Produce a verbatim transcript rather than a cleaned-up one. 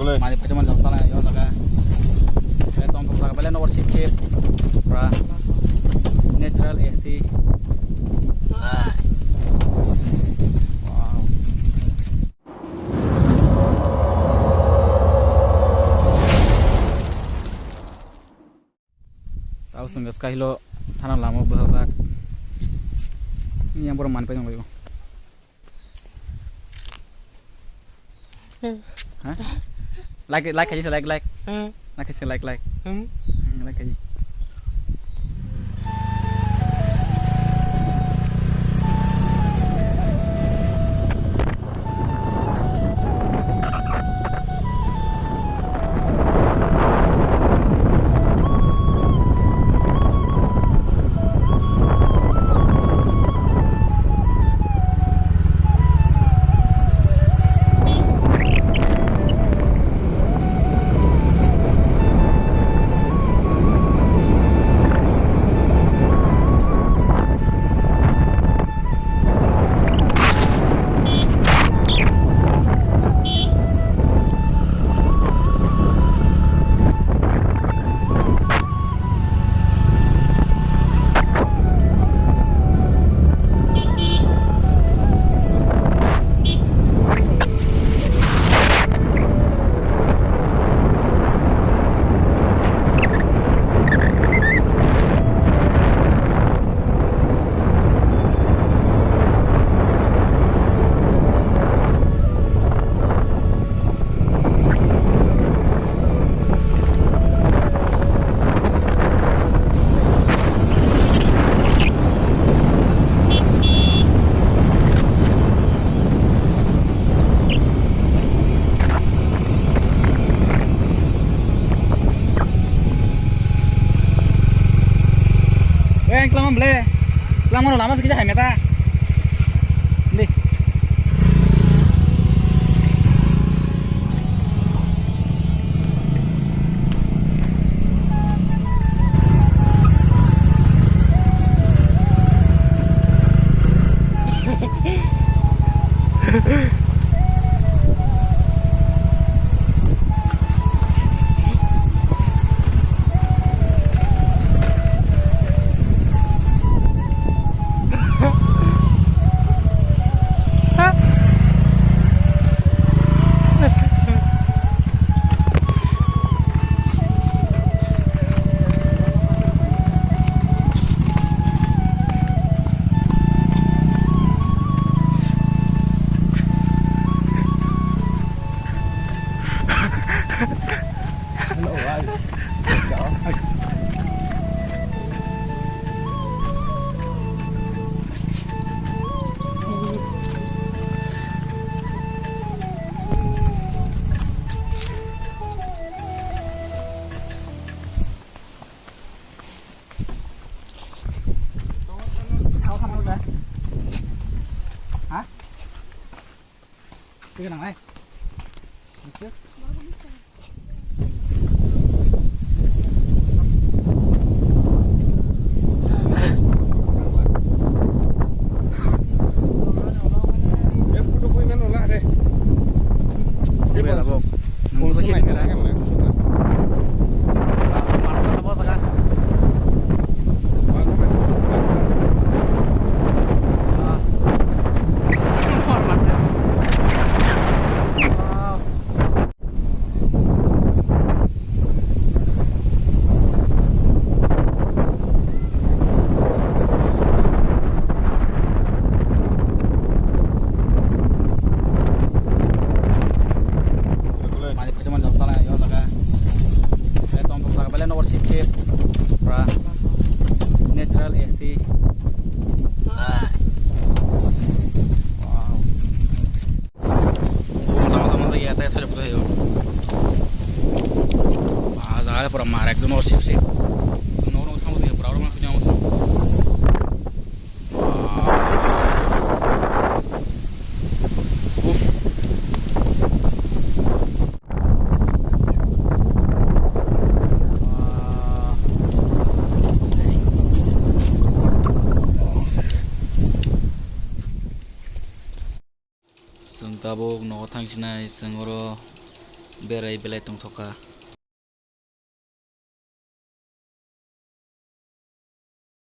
Mani paithaman jal sana yo jaga. Bele tong tong jaga bele nokbar sip sip. Pura natural A C. Wow. Tao swngkhe sky hilo thana lama bwsajak. Yang borok manpai tonglaio. Hmm. Ha? Like, like khaisi, like, like. Hmm. Like khaisi, like, like. Hmm. Hmm, like khaisi. Eh, ang klamam ble. Klamam lama sakisa hai meta. Di. Ha? Tiga nang ai. Bisa? Mani paithaman jal sana yo jaga. Bele tong tong jaga bele nokbar sip sip. Pura natural A C. Wow. Sama sama saja ya, tanya saja pura yo. Ah, jaga pura mar ekdom sip sip. Nokbar tong tong jaga pura orang masuk nyawa. Chwng tabuk nogo thangsinai, chwng oro berai belai tongthokha.